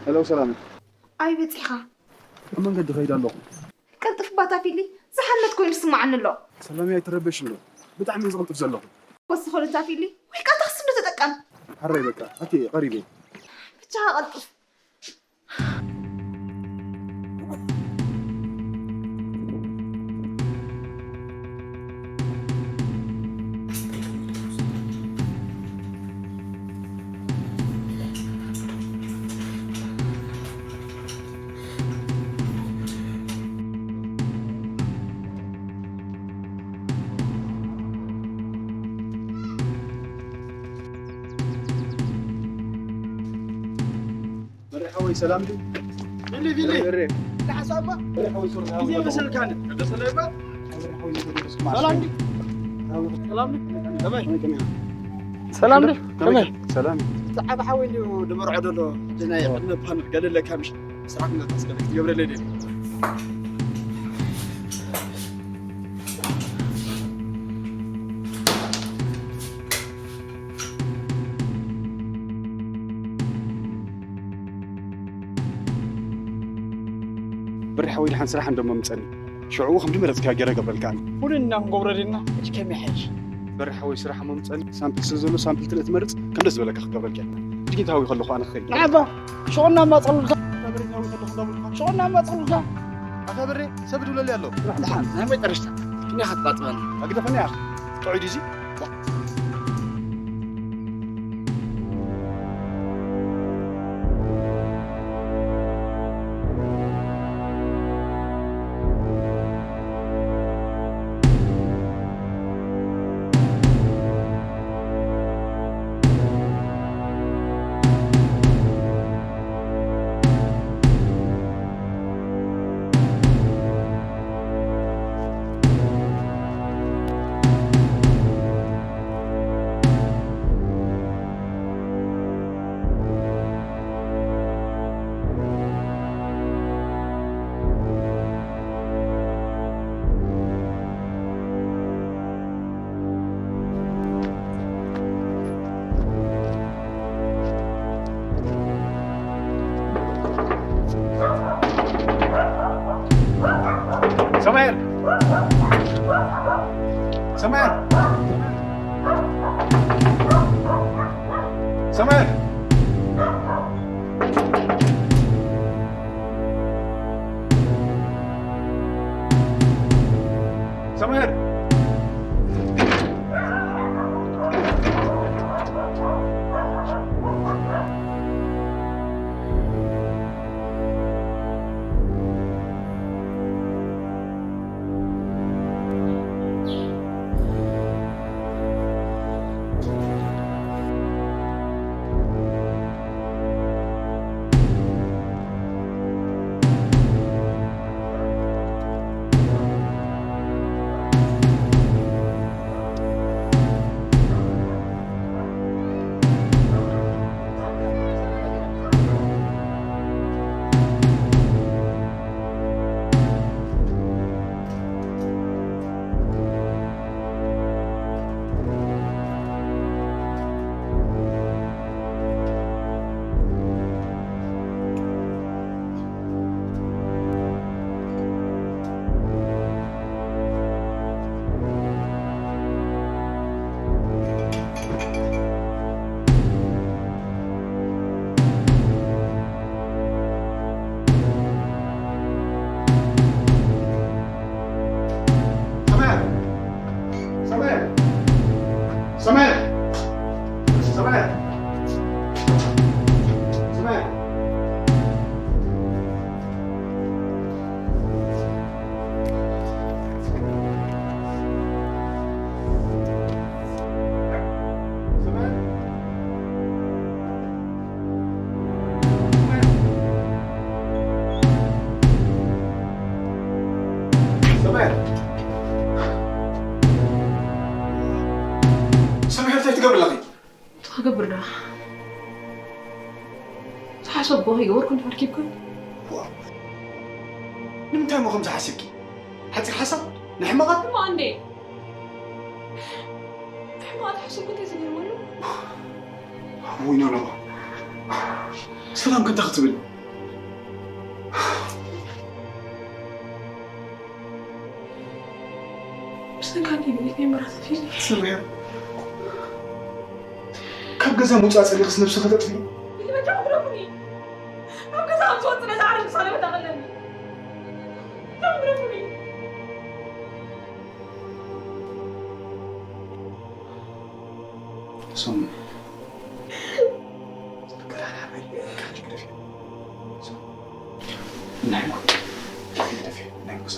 ሄሎ ሰላም። ኣይ በጺኻ። ኣብ መንገዲ ከይድ ኣለኹ። ቀልጥፍ ባታ ፊሊ። ዝሓመት ኮይኑ ይስምዓኒ ኣሎ። ሰላም ኣይትረበሽ ኣሎ። ብጣዕሚ ዝቕልጥፍ ዘለኹ። ወስኸሉ እታ ፊሊ። ወይ ከዓ ታክሲ እንዶ ተጠቀም። ሓራይ በቃ ኣቲ ቀሪበ። ብቻ ቀልጥፍ። መሪሕ ሓወይ ሰላም ድዩ? ቢሊ ቢሊ። ርሬ። ለሓሳባ። መሪሕ ሓወይ ሱር ግዜ ሓወይ መሰልካን። ደሰለባ። መሪሕ ሓወይ ሱር ስማ። ሰላም ድዩ? ሰላም ድዩ? ከመይ? ከመይ? ሰላም ድዩ? ከመይ? ከመይ? ሰላም። እቲ ዓቢ ሓወይ እንድዩ ድመርዖ ደሎ። እቲ ናይ ቅድሚ ፓነል ገለ ለካ ምሽ ስራሕ እናታስከለ ክትገብረለይ ደሊ። በሪ ሓወይ ደሓን ስራሕ እንዶ መምፀኒ። ሽዑ ከም ድመረፅካ ገይረ ገብረልካ ኣነ። ኩልና ክንገብሮ ዲና፣ ሕጂ ከመይ ይሓይሽ? በሪ ሓወይ ስራሕ መምፀኒ። ሳምፕል ስለ ዘሎ ሳምፕል ትለ ትመርፅ፣ ከም ደስ ዝበለካ ክገብረልካ እየ። ሕጂ ግን ታዊ ከለኹ ኣነ ክኸይድ። ንዓባ፣ ሽዑ እናማፀሉልካ። ሽዑ እናማፀሉልካ። ኣታ በሬ፣ ሰብ ድውለሊ ኣሎ። ደሓን፣ ናይ መጨረሽታ። ክንደይ ክትጣጥመኒ? ኣግደፈኒ ኢኻ። ጥዑይ ድዩ እዚ? ሰማኤል! ሰማኤል! ሰማኤል! ሰማኤል! ሰማያት! ሰማያት! ሰማያት! ሰማያት! ሰማያት! ሰማያት! ሰማያት፣ እንታይ ትገብሪ ኣለኺ? እንታይ ክገብር ደኣ? ዝሓሰብኩ ከይገበርኩ እንድሕር ኪብኩ። ዋው! ንምንታይ እሞ ከምዚ ሓሲብኪ? ሓጺር ሓሳብ? ንሕመቓት? እሞ ኣንዴ። ንሕመቓት ሓሰብኩ እንታይ ዝገርመሉ? ውይ፣ ኖ፣ ኖ። ሰላም ከንታ ክትብል። ብሰንካ ዲቢ ናይ መራታት ፊልም። ሰማያ፣ ካብ ገዛ ምውፃእ ፀሊኽስ ነብስኺ ተጥፍኢ? ይበጃ፣ ግደፉኒ። ካብ ገዛ ኣብ ዝወፅእ ነዛ ዓለም ምሳሌ መታቐለኒ። ግደፉኒ። ሶም፣ ናይ ሞት፣ ናይ ሞት፣ ናይ ሞት።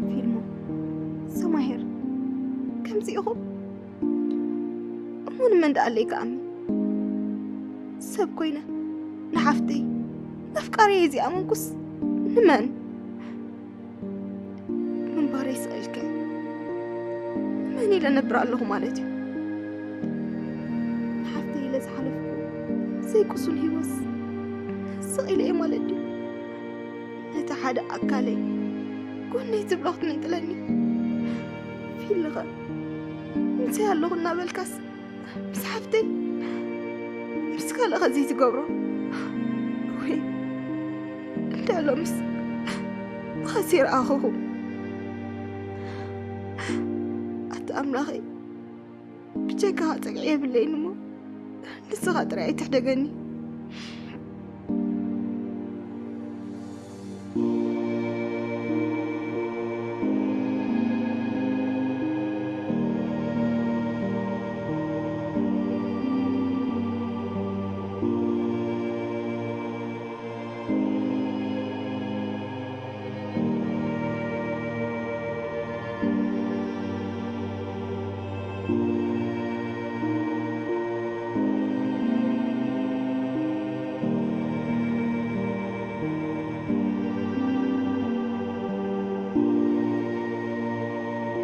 ፊልሞ፣ ሰማሄር፣ ከምዚ ኢኹም? እሞ ንመን ደኣ ኣለይ ክኣምን? ሰብ ኮይነ ንሓፍተይ፣ ነፍቃሪየይ ዝኣመንኩስ ንመን? ምንባረይ ስቕ ኢልከ ንመን ኢለ ነብር ኣለኹ ማለት እዩ? ንሓፍተይ ኢለ ዝሓለፍኩ ዘይቁሱል ህይወትስ ስቕ ኢለ እየ ማለት ድዩ? ነቲ ሓደ ኣካለይ ጎነይ ትብሎ ክትምንጥለኒ? ፊልኸ ምሳይ ኣለኹ እናበልካስ ምስ ሓፍተይ ምስ ካልእ ከዚ ትገብሮ? ወይ እንዳ ሎምስ ኸሲ ረኣኹኹም። ኣቲ ኣምላኸይ፣ ብጀካኻ ጽግዒ የብለይን እሞ ንስኻ ጥራይ ኣይትሕደገኒ።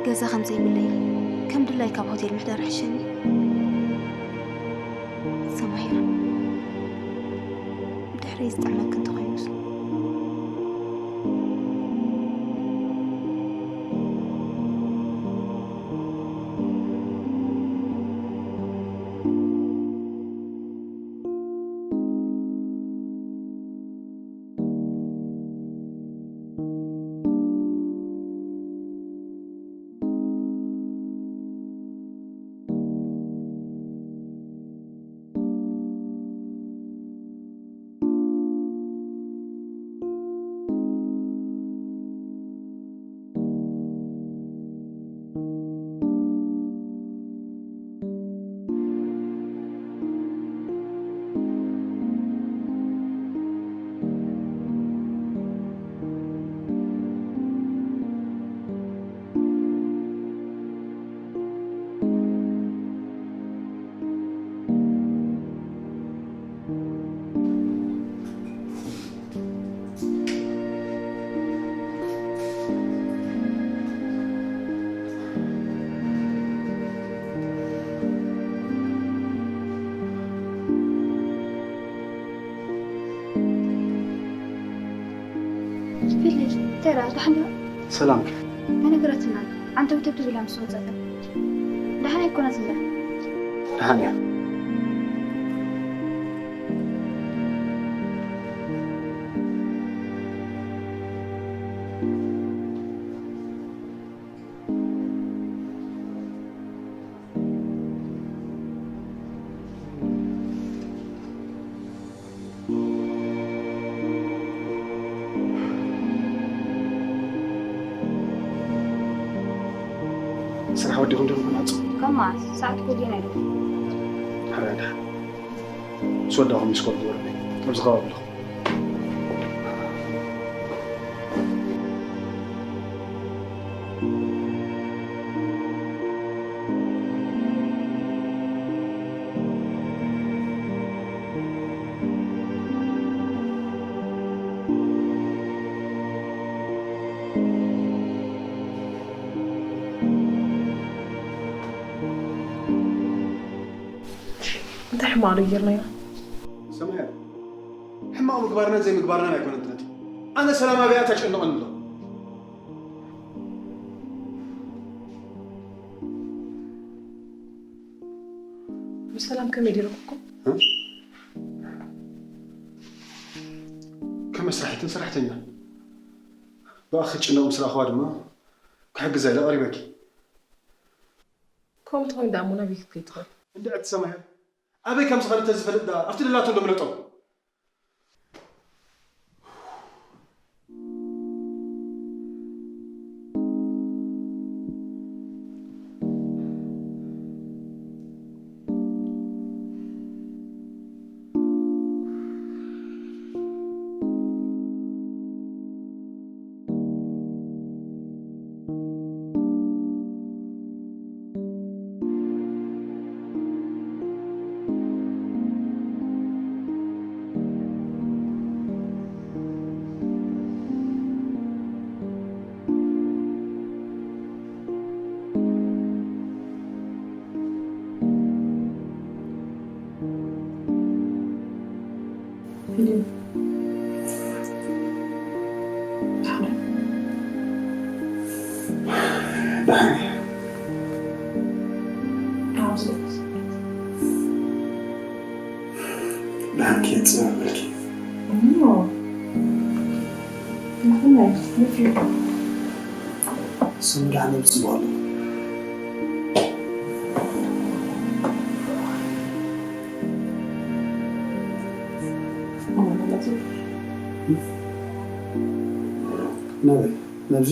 ገዛ ከም ዘይብለይ ከም ድላይ ካብ ሆቴል ምሕዳር ይሕሸኒ። ሰማሂር፣ ብድሕረይ ዝጥዕመኪ እንተኾይኑስ? ሄራ፣ ደሓን ዲኻ? ሰላም። ኣይነገረትናን። ዓንተብተብ ትብል እያ ምስ ወጸት። ደሓን ኣይኮነትን እያ። ደሓን እያ። ስራሕ ወዲኹም ዲኹም ክመጹ? ከማ ሰዓት ኮዲና ኢሉ። ሕራይ ደሓን። ምስ ወዳኹም ሚስኮል ግበሩለይ። ኣብዚ ከባቢ ኣለኹ። እንታይ ሕማቕ ዶ ጌርና ኢና? ሰማያዊ፣ ሕማቕ ምግባርናን ዘይምግባርናን ኣይኮነን ትነቲ። ኣነ ሰላም ኣብያ ተጨንቐኒ ኣሎ። ብሰላም ከመይ ዲረኩኩም? ከም መስራሒትን ሰራሕተኛ ብኣኺ ክጭነቕ ምስ ረኣኽዋ ድማ ክሕግዛ ኢለ ቀሪበኪ። ከምኡ እንተኾይኑ ደኣ እሞ ናበይ ክትከይድ ትኽእል? እንድዒ እቲ ሰማያዊ ኣበይ ከም ዝኸደ ተዝፈልጥ ደኣ ኣብቲ ደላቶ ዶ ምለጦ። ደሓን ክየጽእ መልኪ። ስም ደሓን የምጽእ ኣሎ። ናበይ? ናብዚ?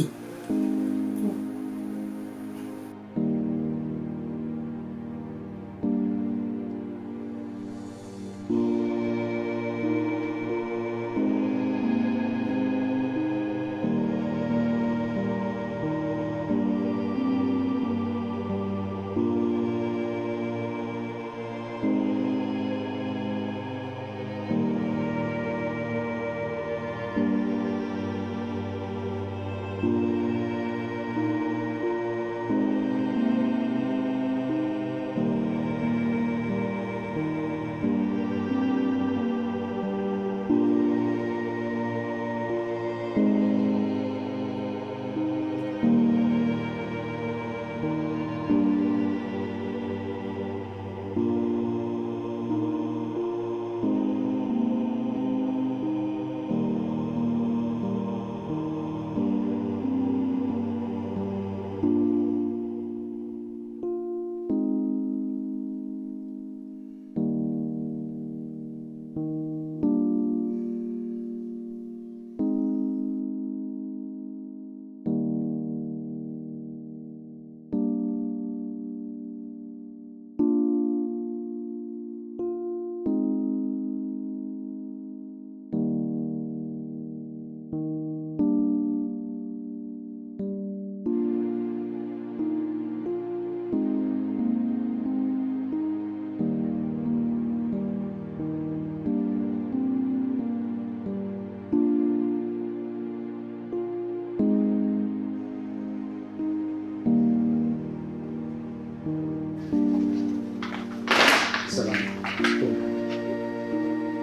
ሰላም።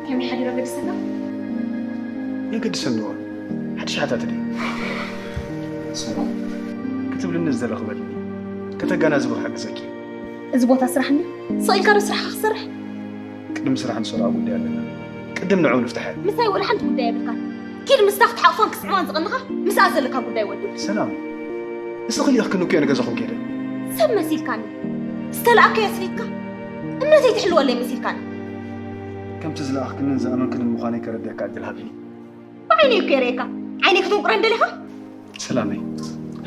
ከመይ ሓዲራ ገዲሰካ? የገድሰኒ እዋ። ሓድሽ ሓታት ድዩ? ክትብልኒ ዝደለኹ በልኒ። ከተጋናዝቦ ክሕግዘኪ። እዚ ቦታ ስራሕ እንዲ ስቕ ኢልካ ዶ ስራሕካ ክሰርሕ? ቅድሚ ስራሕ ንሰርዖ ጉዳይ ኣለና። ቅድም ንዕኡ ንፍትሐ። ምሳይ ወላ ሓንቲ ጉዳይ የብልካን። ኪድ ምስታ ክትሓቕፎን ክስዕማን ዝቐንኻ ምስኣ ዘለካ ጉዳይ ወዱ። ሰላም፣ ንስኺ ልኢኽክኒ እኮ እየ ንገዛኹም ከይደ። ሰብ መሲልካኒ። ዝተላእከዮ ኣስሊጥካ እምነተይ ትሕልወለይ መሲልካኒ። ከምቲ ዝለኣኽክንን ዝኣመንክንን ምዃነይ ከረድየካ ዕድል ሃብኒ። ብዓይነይ እኮ የርእየካ። ዓይነይ ክትውቅረን ደሊኻ? ሰላመይ፣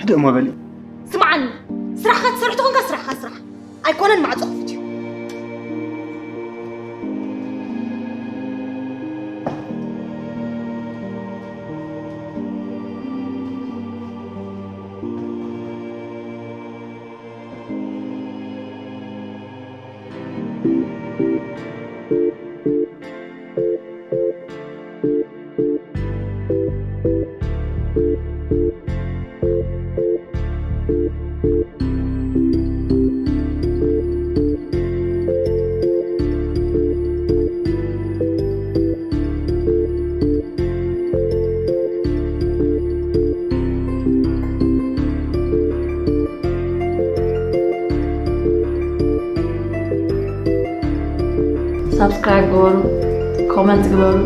ሕደ እሞ በሊ። ስምዓኒ፣ ስራሕካ ትሰርሕ ተኾንካ ስራሕካ ስራሕ። ኣይኮነን ማዕጾ ክፉት እዩ። ሳብስክራይብ ግበሩ፣ ኮመንት ግበሩ።